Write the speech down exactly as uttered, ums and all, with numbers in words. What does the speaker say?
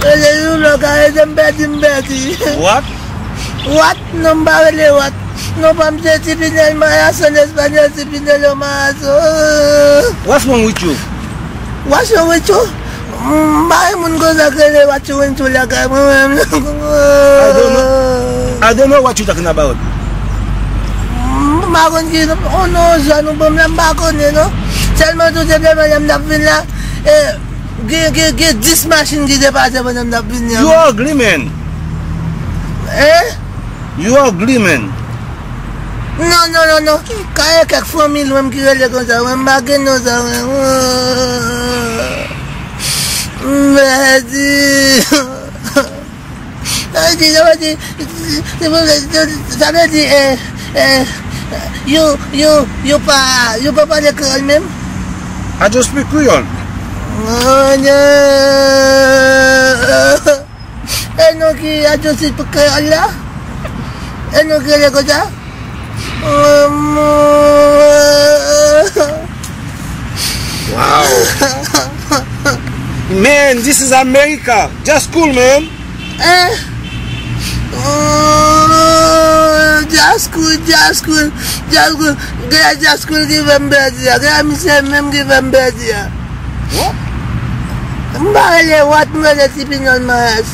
Rele yon lòk, a rele m pèdi, m pèdi. What? What? Non, m pa rele What. Non, pa m se Tipinèl Mayason, espanyòl Tipinèl Mayason. What's wrong with you? What's wrong with you? M pa gen moun konsa k rele What you into lakay mwen menm non. I don't know. I don't know what you talking about. M pa konn ki, oh non, jan nou ban m la, m pa konnen non. Sèlman tou se demen lè m t ap vin la, e, gen, gen, gen dis machin ki te pase pandan m t ap vini an. You ugly, man. Eh? You ugly, man. Non, non, non, non. Ka gen kèk fanmi lwen m ki rele konsa, mwen m pa gen non sa, mwen. M pèdi. Sa vle di, sa vle di, sa vle di, eh, eh, yo, yo, yo pa, yo pa pale kreyòl menm? I just speak Creole. Oh, non. E non ki adjektif kreyòl la? E non ki rele konsa? Wow. Man, this is America. Just cool, man. Eh? Oh, just cool, just cool, just cool. Gen just cool ki fè m pèdi a. Gen misye menm ki fè m pèdi a. What? M pa rele What, m rele Tipinòl Mayas.